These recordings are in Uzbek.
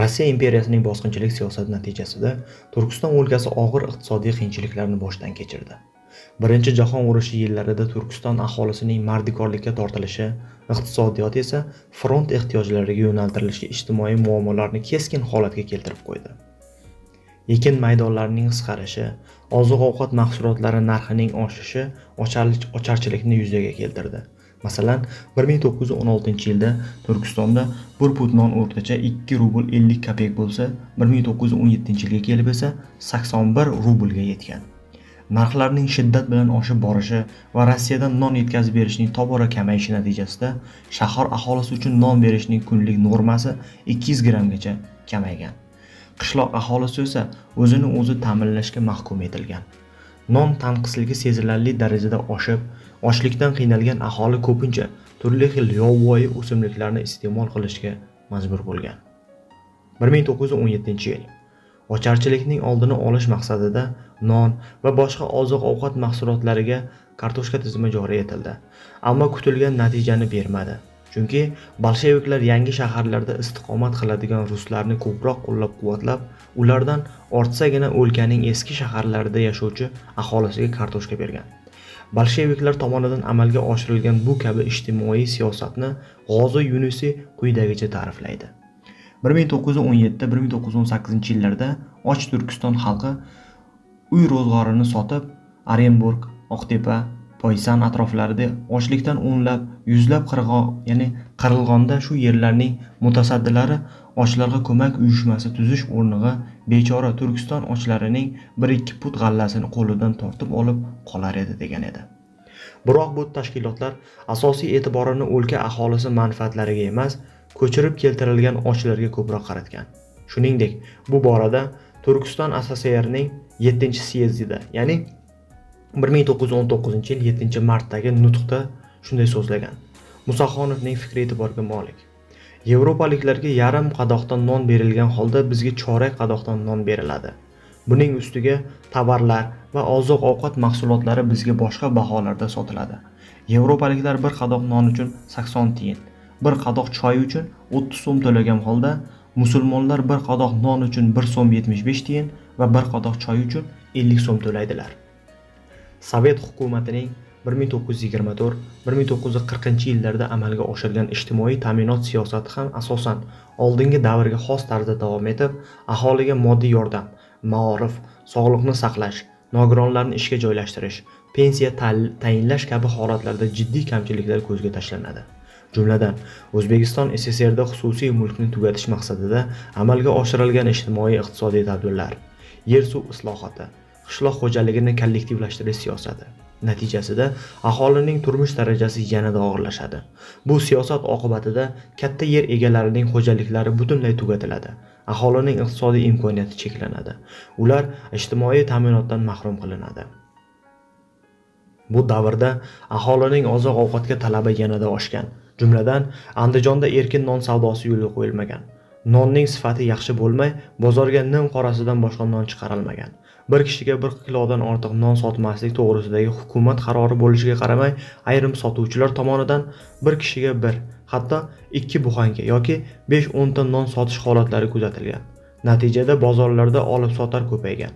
Rossiya imperiyasining bosqinchilik siyosati natijasida Turkiston o'lkasi og'ir iqtisodiy qiyinchiliklarni boshdan kechirdi. Birinchi jahon urushi yillarida Turkiston aholisining mardikorlikka tortilishi, iqtisodiyot esa front ehtiyojlariga yo'naltirilishi ijtimoiy muammolarni keskin holatga keltirib qo'ydi. Ekin maydonlarining qisqarishi, oziq-ovqat mahsulotlari narxining oshishi ocharchilikni yuzaga keltirdi. Masalan, 1916-yilda Turkistonda bir put non o'rtacha 2 rubl 50 kopek bo'lsa, 1917-yilga kelib esa 81 rublga yetgan. Narxlarning shiddat bilan oshib borishi va Rossiyadan non yetkazib berishning tobora kamayishi natijasida shahar aholisi uchun non berishning kunlik normasi 200 grammgacha kamaygan. Qishloq aholisi esa o'zini o'zi ta'minlashga mahkum etilgan. Non tanqisligi sezilarli darajada oshib, ochlikdan qiynalgan aholi ko'pincha turli xil yovvoyi o'simliklarni iste'mol qilishga majbur bo'lgan. 1917-yil ocharchilikning oldini olish maqsadida non va boshqa oziq-ovqat mahsulotlariga kartoshka tizimi joriy etildi. Ammo kutilgan natijani bermadi. Chunki bolsheviklar yangi shaharlarda istiqomat qiladigan ruslarni ko'proq qo'llab-quvvatlab, ulardan ortsagina o'lkaning eski shaharlarida yashovchi aholisiga kartoshka bergan. Bolsheviklar tomonidan amalga oshirilgan bu kabi ijtimoiy siyosatni G'ozi Yunusiy quyidagicha ta'riflaydi. 1917-1918 yillarda och Turkiston xalqi uy ro'zg'orini sotib, Orenburg, Oqtepa, Poysan atroflarida ochlikdan o'nlab, yuzlab ya'ni qirilg'onda shu yerlarning mutasaddilari ochlarga ko'mak uyushmasi tuzish o'rniga bechora Turkiston ochlarining 1-2 put g'allasini qo'lidan tortib olib qolar edi degan edi. Biroq bu tashkilotlar asosiy e'tiborini o'lka aholisi manfaatlariga emas, ko'chirib keltirilgan ochlarga ko'proq qaratgan. Shuningdek, bu borada Turkiston ASSRning 7-syezdida, ya'ni 1919-yil 7-martdagi nutqda shunday so'zlagan. Musaxonovning fikri e'tiborga molik. Yevropaliklarga yarim qadoqdan non berilgan holda bizga chorak qadoqdan non beriladi. Buning ustiga tovarlar va oziq-ovqat mahsulotlari bizga boshqa baholarda sotiladi. Yevropaliklar bir qadoq non uchun 80 tiyin, bir qadoq choy uchun 30 so'm to'lagan holda, musulmonlar bir qadoq non uchun 1 so'm 75 tiyin va bir qadoq choy uchun 50 so'm to'laydilar. Sovet hukumatining 1924-1940 yillarda amalga oshirgan ijtimoiy ta'minot siyosati ham asosan oldingi davrga xos tarzda davom etib, aholiga moddiy yordam, maorif, sog'liqni saqlash, nogironlarni ishga joylashtirish, pensiya tayinlash kabi holatlarda jiddiy kamchiliklar ko'zga tashlanadi. Jumladan, O'zbekiston SSRda xususiy mulkni tugatish maqsadida amalga oshirilgan ijtimoiy iqtisodiy tadbirlar, yer-suv islohoti, qishloq xo'jaligini kollektivlashtirish siyosati natijasida aholining turmush darajasi yanada og'irlashadi. Bu siyosat oqibatida katta yer egalarining xo'jaliklari butunlay tugatiladi. Aholining iqtisodiy imkoniyati cheklanadi. Ular ijtimoiy ta'minotdan mahrum qilinadi. Bu davrda aholining oziq-ovqatga talabi yanada oshgan. Jumladan, Andijonda erkin non savdosi yo'lga qo'yilmagan. Nonning sifati yaxshi bo'lmay, bozorga nim qorasidan boshqa non chiqarilmagan. Bir kishiga 1 kilodan ortiq non sotmaslik to'g'risidagi hukumat qarori bo'lishiga qaramay, ayrim sotuvchilar tomonidan bir kishiga 1, hatto 2 buxanka yoki 5-10 ta non sotish holatlari kuzatilgan. Natijada bozorlarda olib-sotar ko'paygan.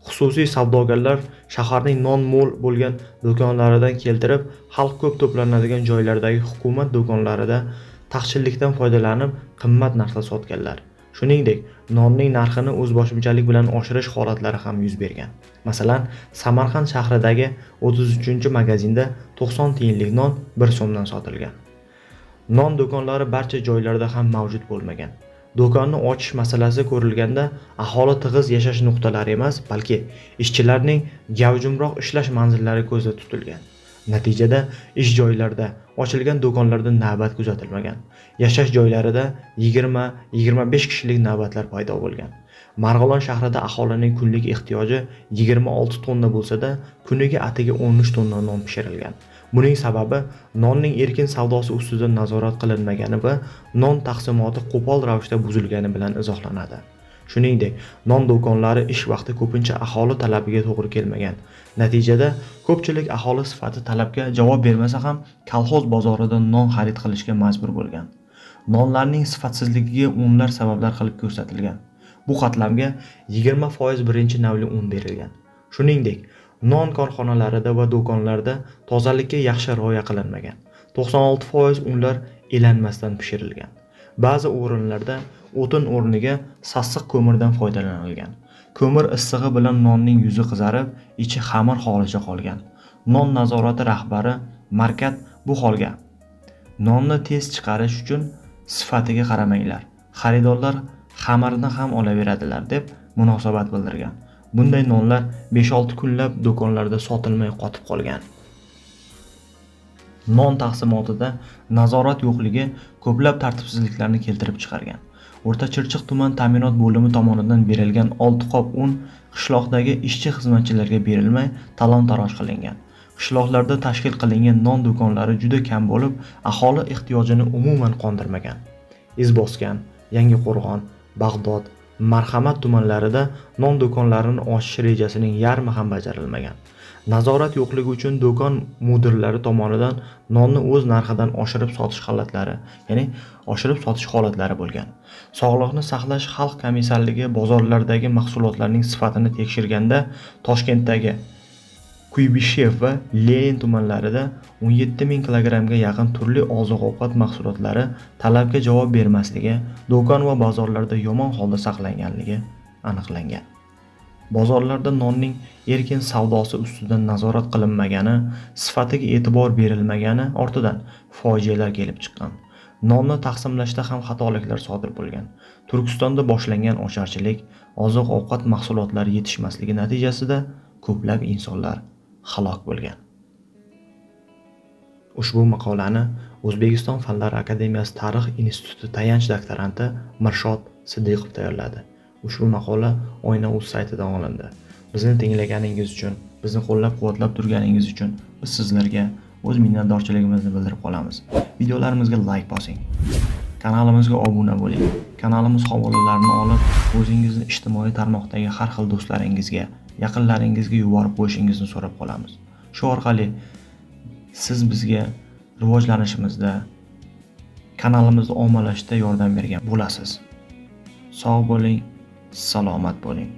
Xususiy savdogarlar shaharning non mo'l bo'lgan do'konlaridan keltirib, xalq ko'p to'planadigan joylardagi hukumat do'konlarida taqchillikdan foydalanib qimmat narxda sotganlar. Shuningdek, nonning narxini o'zboshimchalik bilan oshirish holatlari ham yuz bergan. Masalan, Samarqand shahridagi 33-magazinda 90 tiyinlik non 1 so'mdan sotilgan. Non do'konlari barcha joylarda ham mavjud bo'lmagan. Do'konni ochish masalasi ko'rilganda aholi tig'iz yashash nuqtalari emas, balki ishchilarning gavjumroq ishlash manzillari ko'zda tutilgan. Natijada ish joylarida ochilgan do'konlarda navbat kuzatilmagan. Yashash joylarida 20-25 kishilik navbatlar paydo bo'lgan. Marg'ilon shahrida aholining kunlik ehtiyoji 26 tonna bo'lsa-da, kuniga atigi 13 tonna non pishirilgan. Buning sababi nonning erkin savdosi ustidan nazorat qilinmagani va non taqsimoti qo'pol ravishda buzilgani bilan izohlanadi. Shuningdek, non do'konlari ish vaqti ko'pincha aholi talabiga to'g'ri kelmagan. Natijada ko'pchilik aholi sifati talabga javob bermasa ham kolxoz bozoridan non xarid qilishga majbur bo'lgan. Nonlarning sifatsizligiga unlar sabablar qilib ko'rsatilgan. Bu qatlamga 20% birinchi navli un berilgan. Shuningdek, non korxonalarida va do'konlarda tozalikka yaxshi rioya qilinmagan. 96% unlar elanmasdan pishirilgan. Ba'zi o'rinlarda o'tin o'rniga sassiq ko'mirdan foydalanilgan. Ko'mir issig'i bilan nonning yuzi qizarib, ichi xamir holicha qolgan. Non nazorati rahbari Markat bu holga: "Nonni tez chiqarish uchun sifatiga qaramanglar. Xaridorlar xamirni ham olaveradilar", deb munosabat bildirgan. Bunday nonlar 5-6 kunlab do'konlarda sotilmay qotib qolgan. Non taqsimotida nazorat yo'qligi ko'plab tartibsizliklarni keltirib chiqargan. O'rta Chirchiq tuman ta'minot bo'limi tomonidan berilgan 6 qop un qishloqdagi ishchi xizmatchilarga berilmay talon-taroj qilingan. Qishloqlarda tashkil qilingan non do'konlari juda kam bo'lib, aholi ehtiyojini umuman qondirmagan. Izboskan, Yangiqo'rg'on, Bag'dod, Marhamat tumanlarida non do'konlarini ochish rejasining yarmi ham bajarilmagan. Nazorat yo'qligi uchun do'kon mudirlari tomonidan nonni o'z narxidan oshirib sotish holatlari, ya'ni oshirib sotish holatlari bo'lgan. Sog'liqni saqlash xalq komissarligi bozorlardagi mahsulotlarning sifatini tekshirganda Toshkentdagi Kuybishev va Lenin tumanlarida 17 ming kilogrammga yaqin turli oziq-ovqat mahsulotlari talabga javob bermasligi, do'kon va bozorlarda yomon holda saqlanganligi aniqlangan. Bozorlarda nonning erkin savdosi ustidan nazorat qilinmagani, sifatiga e'tibor berilmagani ortidan fojialar kelib chiqqan. Nonni taqsimlashda ham xatoliklar sodir bo'lgan. Turkistonda boshlangan ocharchilik, oziq-ovqat mahsulotlari yetishmasligi natijasida ko'plab insonlar halok bo'lgan. Ushbu maqolani O'zbekiston Fanlar akademiyasi Tarix instituti tayanch doktoranti Mirshod Sidiqov tayyorladi. Ushbu maqola Oyna.uz saytidan olindi. Bizni tinglaganingiz uchun, bizni qo'llab-quvvatlab turganingiz uchun biz sizlarga o'z minnatdorchiligimizni bildirib qolamiz. Videolarimizga like bosing. Kanalimizga obuna bo'ling. Kanalimiz havolalarini olib, o'zingizni ijtimoiy tarmoqdagi har xil do'stlaringizga, yaqinlaringizga yuborib qo'yishingizni so'rab qolamiz. Shu orqali siz bizga rivojlanishimizda, kanalimizni ommalashishda yordam bergan bo'lasiz. Sog' bo'ling, salomat bo'ling.